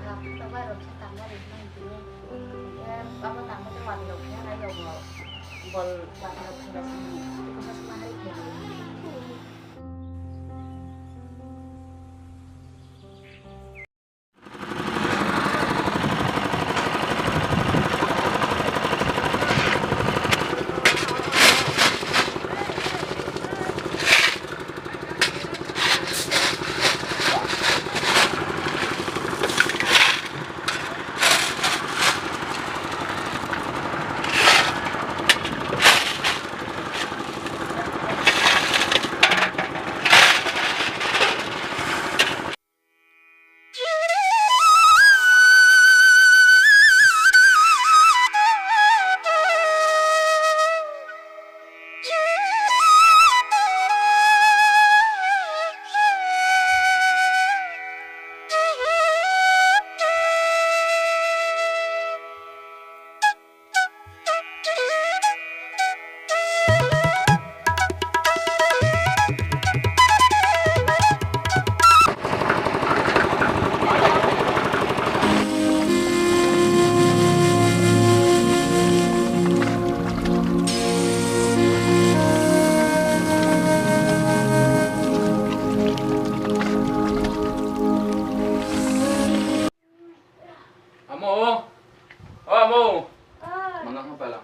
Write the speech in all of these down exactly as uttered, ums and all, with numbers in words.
Rang khe tongba rok khe tangma ri nai tini. Khe abo tangma khe wadi rok khe nai rok bo. Bol wadi rok khe ba sini. Khe ba sini hai khe. Amo, o amo. Oi. Mano ha pala.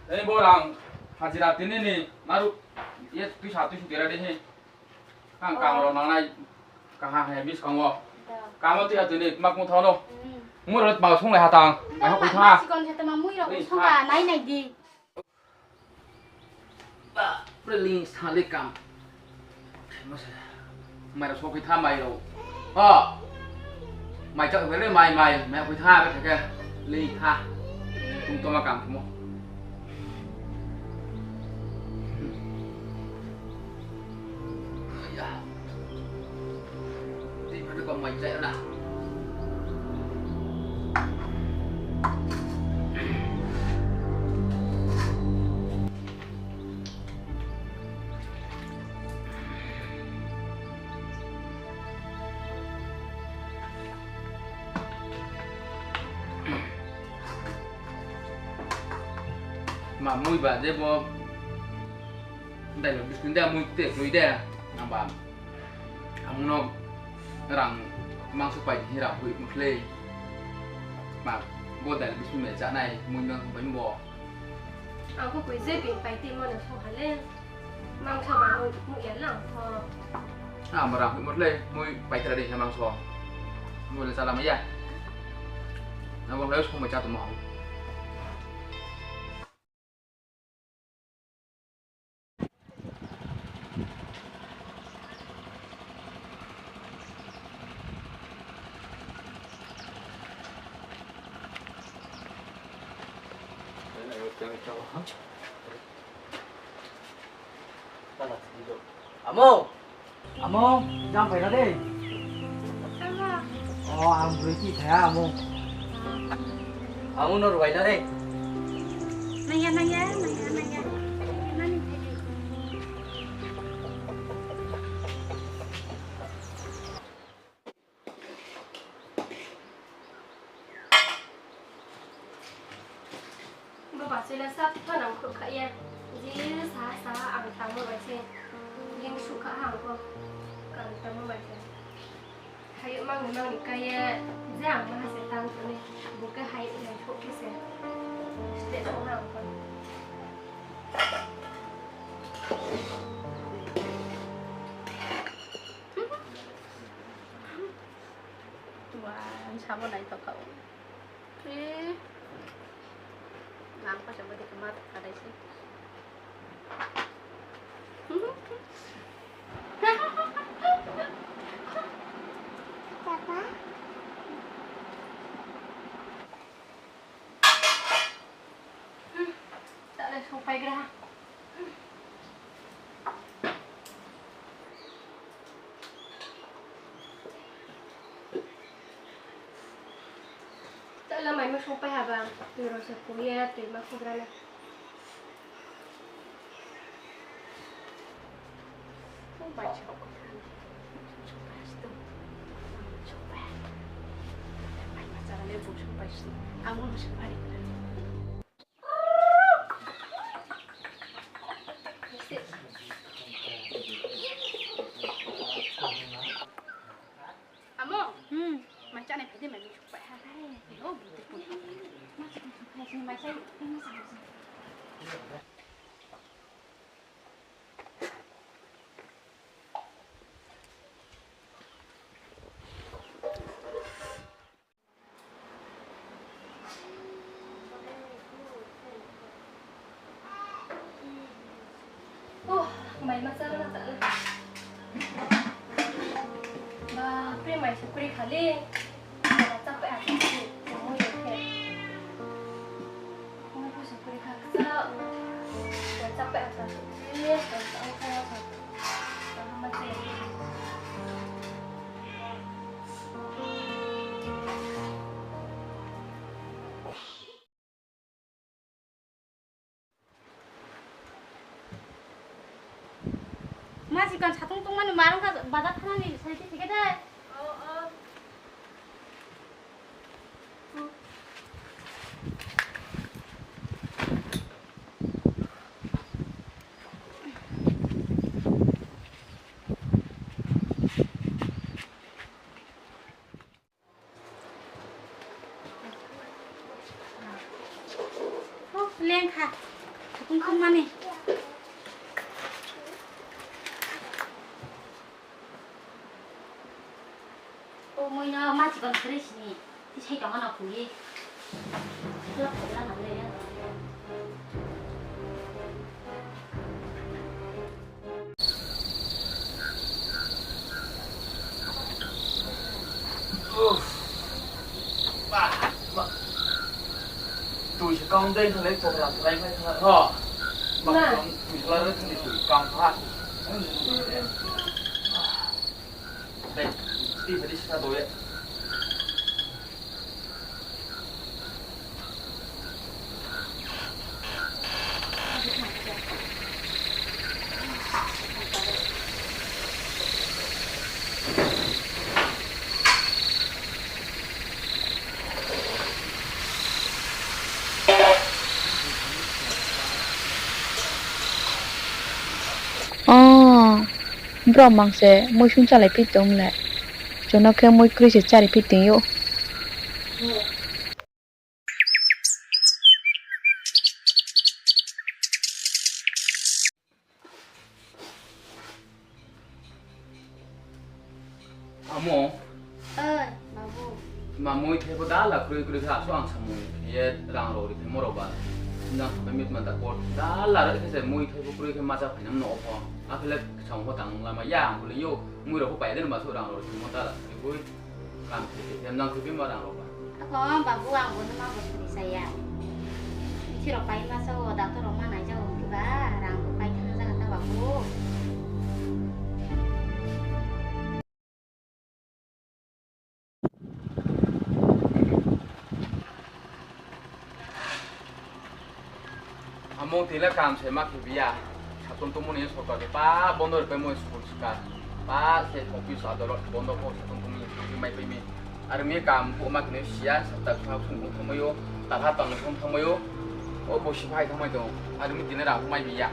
Ei bo rang hajira tini ni maru ye tuisa tuisi tira di hi. Ang kam rao nangnai kaha hai bis kang wo. Da. Kam wo tuisa tini mak mung thao no. Hmm. Mui rao ma sung lai ha tang. Mai ha kui tha. Sikon se tama mui rao sung ha nai nai di. Ba, pre ling sa le kam. Mai rao sokhi tha mai rao. O. Mai chak le mai mai, mai khui tha ba thake. Ling tha. Tung toma kam mo. Ya. Di mana kau mai cai na. Ma mui ba je bo. Dailo biscuit de mui te kroi de. Nang ba. Amung no rang mangso pai di rang hoih mkhlei. Ma, bo dailo biscuit me chánai mui nang pai bo. Ang kho koi je bini pai ti mo no song ha le. Mangso ba mui, mui ya lang tho. A, ma rang hoih mkhlei, mui pai thara di khe mangso. Mui le chá lama ya. Abo khlai song bai chá tongmo. Amo! Amo, jang pai na de. O, ang broi ti thaya amo. Amo no ruai na de. Nangya, nangya, nangya, nangya. Nani thai de. Bo bachoi le sa pho nang khruh kha ye. Je sa sa ang tangmo bai se. Ling sukha ha ang pho. Kang tangmo bai se. Hai mang ni mang ni kai ye. Je ang ma se tang tong ni. Bo khe hai nai thoh khe se. Sle thoh ha ang pho. Wa, sabo naithok kha o. E, nang pa sabo de kma thok kha dai se. Tale songpai gra. Tala mai ma songpai haba, tui rao se pung ye, tui ma khugra na. Songpai se kok kha. Songpai se tu. Songpai. Amo no se phari. Amo, hmm, mai chánai phai di, mai mi sukpai ha. Hai, o, bu de bu. Ma se phai, mai chá, ma sa, ma sa. Oh, mai ma chá na chá na. Ba, pre mai se kri khali. Ba, chá pe a chá. Mo yo khe. Mo ko se kri kha chá. Ba, chá pe a chá. Ye, ba, chá pe a chá. Ba, ma chá. Ma, sikon satung tongmani marung kha bazar thangnani sai khe thik khe de. Leng kha. Kung kung mani. O moi no ma chikon kri sini. Tisai tong ano khui. Lap khui lana le ya. Uff. Ba, ba. Tui se kang dei thang le chokra thang le thang ho. Ba, tui se la thang le tui kang pha. Dei, ti phai di sa do ye. O, brao mang se mui sung chálai phi tong le. Chung no khe mui kroi se chári phi tong ou. Amo. Oi, babu. Ma mui thai pho dala kroi kroi kha, so ang samung ye rang rao ri phaimo rao ba. Nang sapai mit man da por dala ri khe se mui thai pho kroi khe ma cha phainang no pho. Akhe le kchang pho tang lama ya ang kule yo, mui rao pho pai den ba so rang rao ri phaimo dala kroi kroi. Kam khe khe nang khe bima rang rao ba. Ako babu, ang bo no ma bo suri saya. Bisi rao pai ma sa o, doctor rao ma nai ja o, khe ba rang bo pai thang ja ta babu. Amo tile kam se ma khe biya. Satung tongmo ni sorkar khe pa bondo ri paimo school ska. Pa se office adolot bondo pho satung tongmo ni mai pai mi. Are mi kam pho ma khe siya, sata kha sung thangmai ou, talha tang sung thangmai ou. O bo si phai thangmai tong. Are mi tini rang mai biya.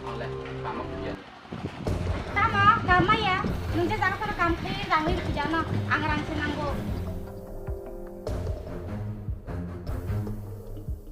Ang le kam ma khe biya. Tamo, kam maya. Nung je jaga phano kam khe rang ri khuja no. Ang rang se